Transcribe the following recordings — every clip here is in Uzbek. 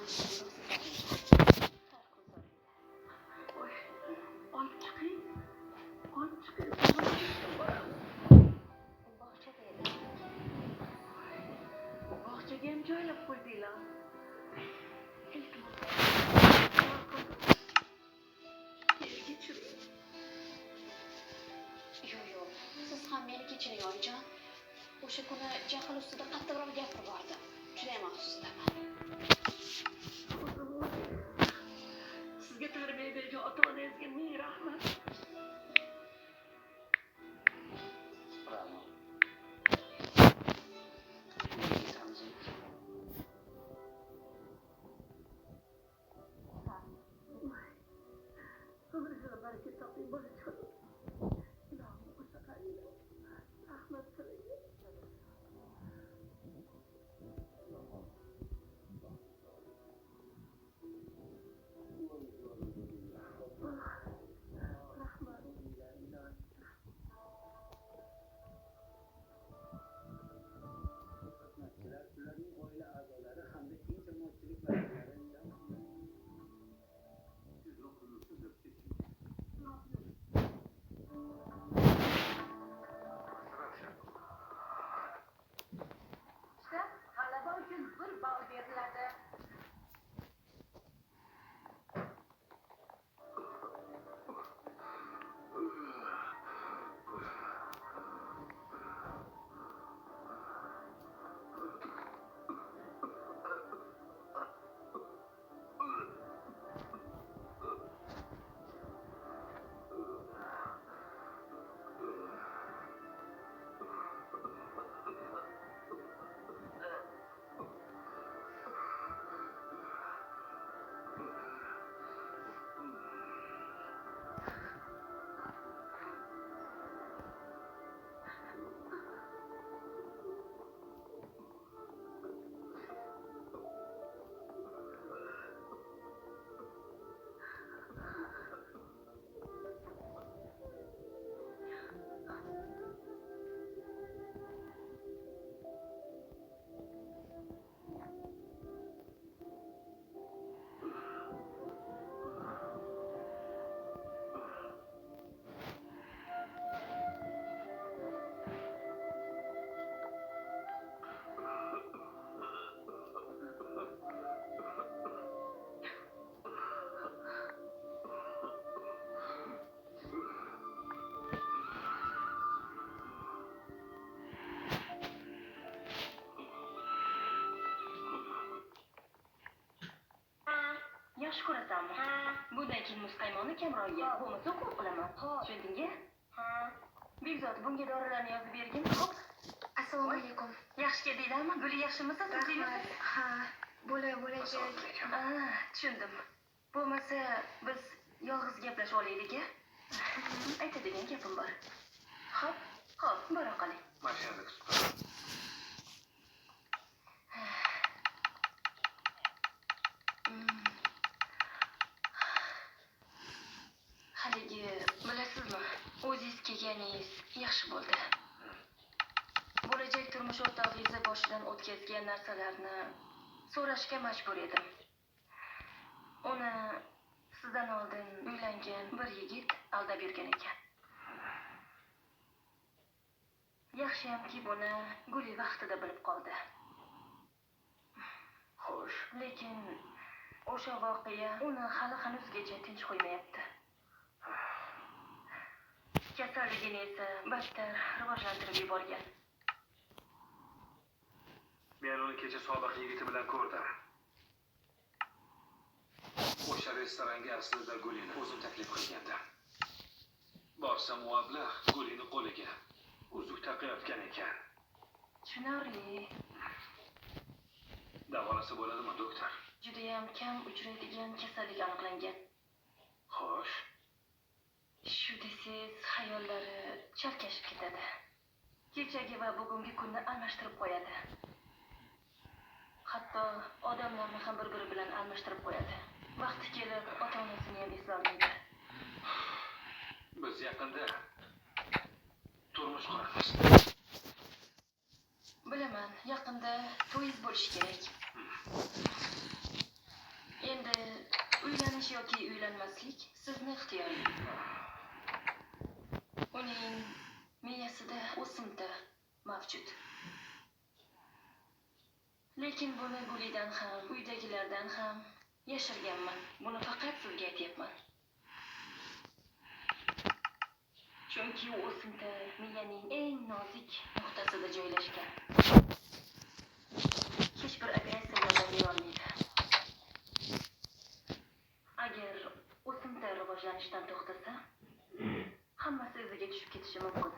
Har kun so'raydi. Voy, olib chiqing. Olib chiqing. Boramiz. Bog'chada edi. Bog'chaga ham joylab qo'ydinglar. Iltimos. Meni kechiring. Yo'q, yo'q. Siz ham meni kechiring, oyijon. O'sha kuni jahl ustida qattiqroq gapirib yubordim. Judayam afsusdaman. O'zim sizga tarbiya bergan ota onangizga ming rahmat. Ra'no. Ha. Umringizga baraka toping, bolajonim. Ilohim qo'sha qaringlar. Rahmat sizlarga. Rahmat. Xizmatchilar, ularning oila a'zolari hamda keng jamoatchilik vakillari G'alaba uchun 1 ball beriladi. Yaxshi ko'rasanmi? Bundan keyin muzqaymonni kamroq ye. Bo'lmasa ukol qilaman. Tushundingmi? Bekzod, bunga dorilarni yozib bergin. Xo'p. Assalomu alaykum. Yaxshi keldinglarmi? Guli yaxshimisiz? Rahmat. Ha, bo'lajak. Tushundim. Bo'lmasa biz yolg'iz gaplashib olaylik-a? Aytadigan gapim bor. Xo'p, xo'p, bora qoling. Mashinada kutib qolaman. Haligi, bilasizmi, o'zingiz kelganingiz yaxshi bo'ldi. Bo'lajak turmush o'rtog'ingizni boshidan o'tkazgan narsalarni so'rashga majbur edim. Uni sizdan oldin uylangan bir yigit aldab yurgan ekan. Yaxshiyamki buni Guli vaqtida bilib qoldi. Xo'sh. Lekin o'sha voqea uni hali hanuzgacha tinch qo'ymayapti. Kasalligini esa battar rivojlantirib yuborgan. Men uni kecha sobiq yigiti bilan ko'rdim. O'sha restoranga aslida Gulini o'zim taklif qilgandim. Borsam u ablah Gulini qo'liga uzuk taqayotgan ekan. Tushunarli. Davolasa bo'ladimi, doktor? Judayam kam uchraydigan kasallik aniqlangan. Xo'sh. Shu desangiz xayollari chalkashib ketadi. Kechagi va bugungi kunni almashtirib qo'yadi. Hatto odamlarni ham bir-biri bilan almashtirib qo'yadi. Vaqti kelib ota-onasini ham eslolmaydi. Biz yaqinda turmush quramiz. Bilaman, yaqinda to'yingiz bo'lishi kerak. Endi uylanish yoki uylanmaslik sizni ixtiyoringiz. Uning miyasida o'simta mavjud. Lekin buni Gulidan ham, uydagilardan ham yashirganman. Buni faqat sizga aytyapman. Chunki u o'simta miyaning eng nozik nuqtasida joylashgan. Hech bir operatsiya yordam bera olmaydi. Agar o'simta rivojlanishdan to'xtasa, hammasi iziga tushib ketishi mumkin.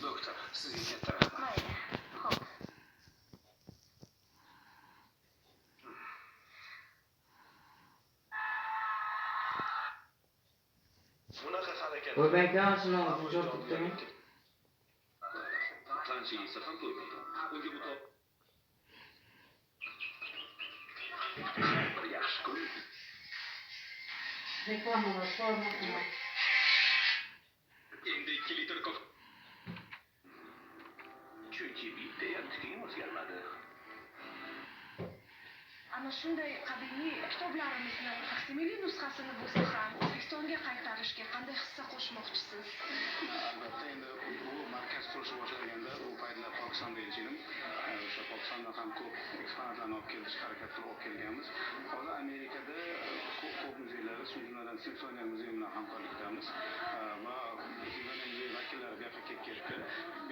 Doktor, sizga katta rahmat. Mayli, xo'p. Bunaqa harakat. O'ybaykan shuni og'zini jo'rtibdimi? Qancha yesa ham to'ymaydi. Unga bu bir yaxshi kun. Reklamalar ko'rmoqman. Endi 2 litr kofe. Chunki bittayam tiking o'zgarmadi. Ana shunday qadimiy kitoblarimizni faksimili nusxasini bo'lsa ham O'zbekistonga qaytarishga qanday hissa qo'shmoqchisiz? Albatta, endi bu markaz qurilishi boshlanganda u paytlar Pokistonda elchi edim. O'sha Pokistondan ham ko'p eksponatlarni olib kelish harakat qilib olib kelganmiz. Hozir Amerikada ko'p muzeylarda, shu jumladan Smithsonian muzeyi bilan hamkorlikdamiz va Smithsonian muzeyi vakillari bu yoqqa kelib ketdi.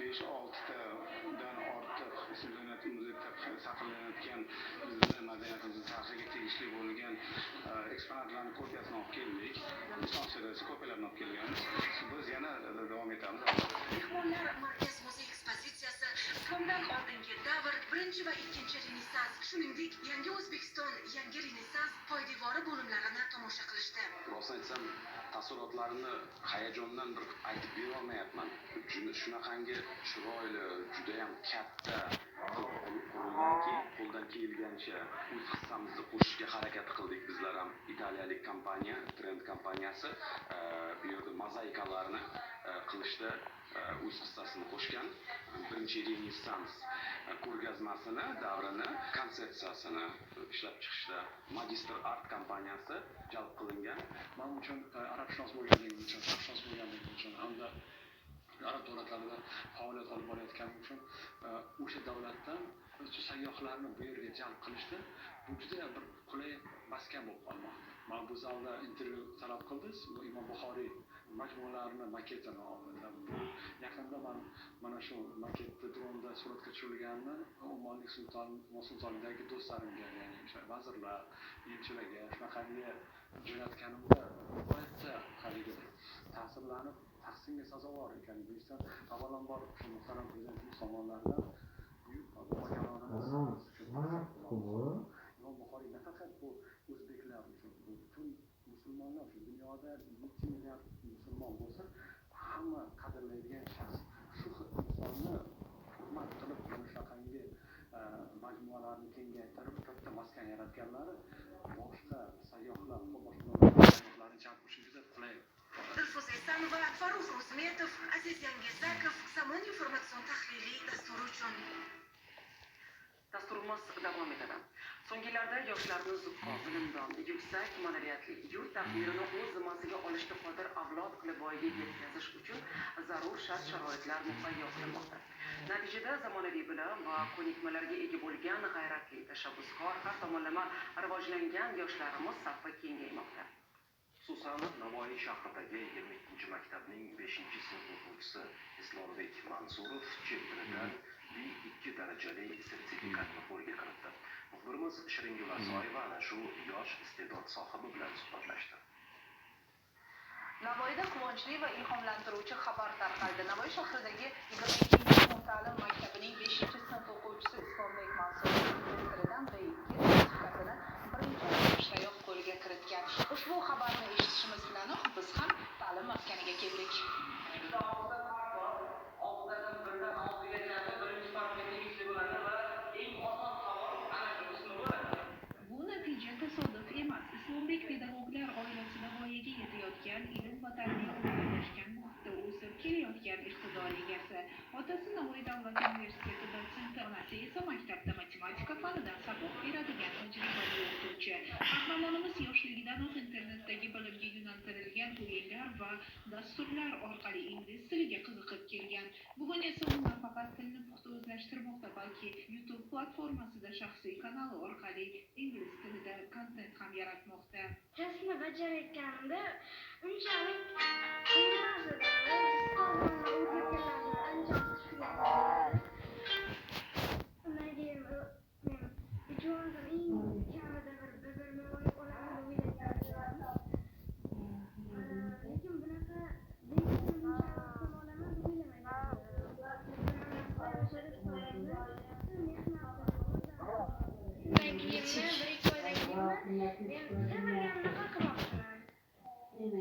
5-6 tadan ortiq Smithsonian muzeyda saqlanayotgan bizni madaniyatimizni tarixiga tegishli bo'lgan eksponatlarni kopiyasini olib keldik. Islom seriyasi kopiyalarini olib kelganmiz. Biz yana davom etamiz. Mehmonlar markaz muzey ekspozitsiyasi Islomdan oldingi davr, birinchi va ikkinchi Renessans, shuningdek, yangi O'zbekiston, yangi Renessans poydevori bo'limlarini tomosha qilishdi. Rost aytsam, taassurotlarimni hayajondan bir aytib bera olmayapman. Shunaqangi chiroyli, juda ham katta qurilganki, qo'ldan kelgancha o'z hissamizni qo'shishga harakat qildik bizlar ham. Italiyalik kompaniya, Trend kompaniyasi bu yerda mozaikalarni qilishda o'z hissasini qo'shgan. Birinchi Renessans ko'rgazmasini, davrini, konsepsiyasini ishlab chiqishda Magistr Art kompaniyasi jalb qilingan. Men uchun arabshunos bo'lganligim uchun, sharqshunos bo'lganligim uchun hamda arab davlatlarida faoliyat olib borayotganim uchun o'sha davlatdan shu sayyohlarni bu yerga jalb qilishda bu juda bir qulay maskan bo'lib qolmoqda. Mana bu zalda intervyu talab qildingiz, bu Imom Buxoriy majmualarini maketini oldim. Bu yaqinda man mana shu maketni dronda suratga tushirilganini Omonlik sultonlikdagi do'stlarimga, ya'ni o'sha vazirlar, elchilarga shunaqangi jo'natganimda nihoyatda haligi ta'sirlanib, tahsinga sazovor ekanini bilishdan, avvalambor shu muhtaram prezidentimiz tomonidan buyuk bobokalonimiz uchun Imom Buxoriy nafaqat bu o'zbeklar uchun, bu butun musulmonlar uchun, dunyoda 7 milliard musulmon bo'lsa, hamma qadrlaydigan shaxs. Shu insonni hurmat qilib, mana shunaqangi majmualarni kengaytirib, katta maskan yaratganlari boshqa sayyohlar, boshqa sayyohlarni jalb qilish juda qulay. Dilfuza Esanova, Farruh Ro'zmetov, Aziz Yangizakov, Zamon informatsion tahliliy dasturi uchun. Dasturimiz davom etadi. So'nggi yillarda yoshlarni zukko, bilimdon, yuksak ma'naviyatli, yurt taqdirini o'z zimmasiga olishga qodir avlod qilib voyaga yetkazish uchun zarur shart-sharoitlar muhayyo qilinmoqda. Natijada zamonaviy bilim va ko'nikmalarga ega bo'lgan g'ayratli, tashabbuskor, har tomonlama rivojlangan yoshlarimiz safi kengaymoqda. Xususan, Navoiy shahridagi 22-maktabning 5-sinf o'quvchisi Islombek Mansurov chet tilidan B2 darajali sertifikatni qo'lga kiritdi. Muxbirimiz Shiringul Asoyeva ana shu yosh iste'dod sohibi bilan suhbatlashdi. Navoiyda quvonchli va ilhomlantiruvchi xabar tarqaldi. Navoiy shahridagi 22-umumta'lim maktabining 5-sinf o'quvchisi Islombek Mansurov ingliz tilidan B2 sertifikatini birinchi o'qishdayoq qo'lga kiritgan. Ushbu xabarni eshitishimiz bilanoq biz ham ta'lim maskaniga keldik. Bu natija tasodif emas. Islombek pedagoglar oilasida voyaga yetayotgan, ilm va tarbiya umumlashgan muhitda o'sib kelayotgan iqtidor egasi. Otasi Navoiy davlat universiteti dotsenti, onasi esa maktabda matematika fanidan saboq beradi. oladigan tajribali o'qituvchi. Qahramonimiz yoshligidanoq internetdagi bilimga yo'naltirilgan o'yinlar va dasturlar orqali ingliz tiliga qiziqib kelgan. Bugun esa u nafaqat tilni puxta o'zlashtirmoqda, balki YouTube platformasida shaxsiy kanali orqali ingliz tilida kontent ham yaratmoqda. Testni bajarayotganimda unchalik qiyin emas edi. Ustozimni o'rgatganlarini ancha tushungandim. Undan keyin men hech bo'lmasam eng kamida bir bir olaman deb o'ylagan edim. Lekin bunaqa B2ni bunchalik oson olaman deb o'ylamagan edim. Shundan keyinmi, 1-2 oydan keyinmi men sehrga ham nima qilmoqchiman.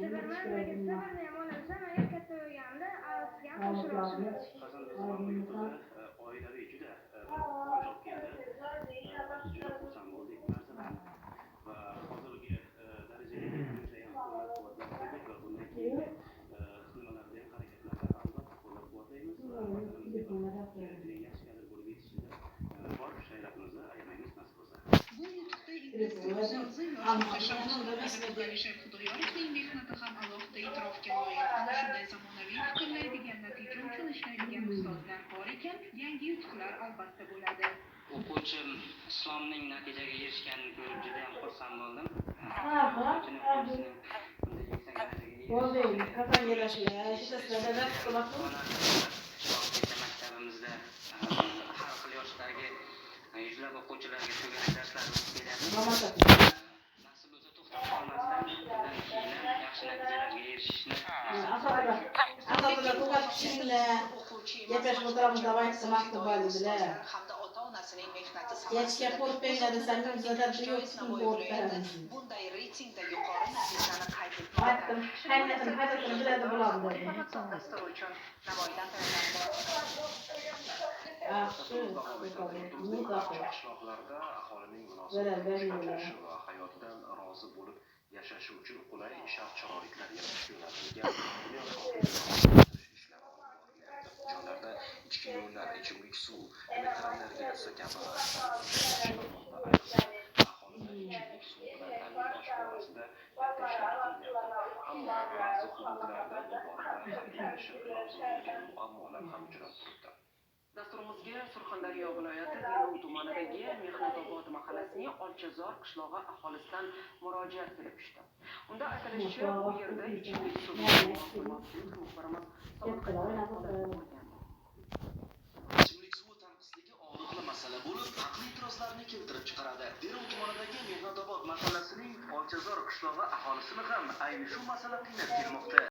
Sehrman, agar sehrni ham olsam, agar katta bo'lganimda IELTSga ham topshirmoqchiman. Hasan bu yutug'i oilaviy juda quvonch olib keldi. Juda xursand bo'ldik bu narsadan va hozirgi darajaga yetganimizda ham qo'llab-quvvatlab keldik va bundan keyingi nimalarda ham, harakatlarda albatta qo'llab-quvvatlaymiz va vatanimizga bir yaxshi kadr bo'lib yetishishida bor kuch g'ayratimizni ayamaymiz nasib bo'lsa. Bu yutuqda ingliz tili ustozi yosh muhtasham ustoz Alisher Xudoyorovning mehnati ham alohida e'tirofga loyiq. Ana shunday zamonaviy fikrlaydigan, natija uchun ishlaydigan ustozlar bor ekan, yangi yutuqlar albatta bo'ladi. O'quvchim Islomning natijaga erishganini ko'rib juda ham xursand bo'ldim. O'quvchini o'quvchisini bunday yuksak darajaga Bo'ldi, erishishi Kecha maktabimizda har xil yoshdagi yuzlab o'quvchilarga to'garak darslar o'tib kelyapmiz. Nasib bo'lsa to'xtab qolmasdan bundan keyin ham yaxshi natijalarga erishishni O'quvchi emas, hamda ota-onasining mehnati samarasida Navoiy viloyati bunday reytingda yuqori natijani qayd etmoqda. Dasturi uchun Navoiydan tayyorlandi. Barcha qishloqlarda aholining munosib turmush kechirishi va hayotidan rozi bo'lib yashashi uchun qulay shart-sharoitlar yaratishga yo'naltirilgan bunyodkor ishlari olib borilyapti. Joylarda ichki yo'llar, ichimlik suv, elektr energiyasi kabi ishlanmoqda. Ayniqsa, aholini ichimlik suvi bilan ta'minlash borasida katta ishlar qilinyapti. Ammo ba'zi hududlarda bu borada hal etilishi lozim bo'lgan muammolar ham uchrab turibdi. Dasturimizga Surxondaryo viloyati Denov tumanidagi Mehnatobod mahallasining Olchazor qishlog'i aholisidan murojaat kelib tushdi. Unda aytilishicha, bu yerda ichimlik suvi muammosi mavjud. Muxbirimiz Sobit Qayumov holatni o'rgandi. Ichimlik suvi tanqisligi og'riqli masala bo'lib, haqli e'tirozlarni keltirib chiqaradi. Denov tumanidagi Mehnatobod mahallasining Olchazor qishlog'i aholisini ham ayni shu masala qiynab kelmoqda.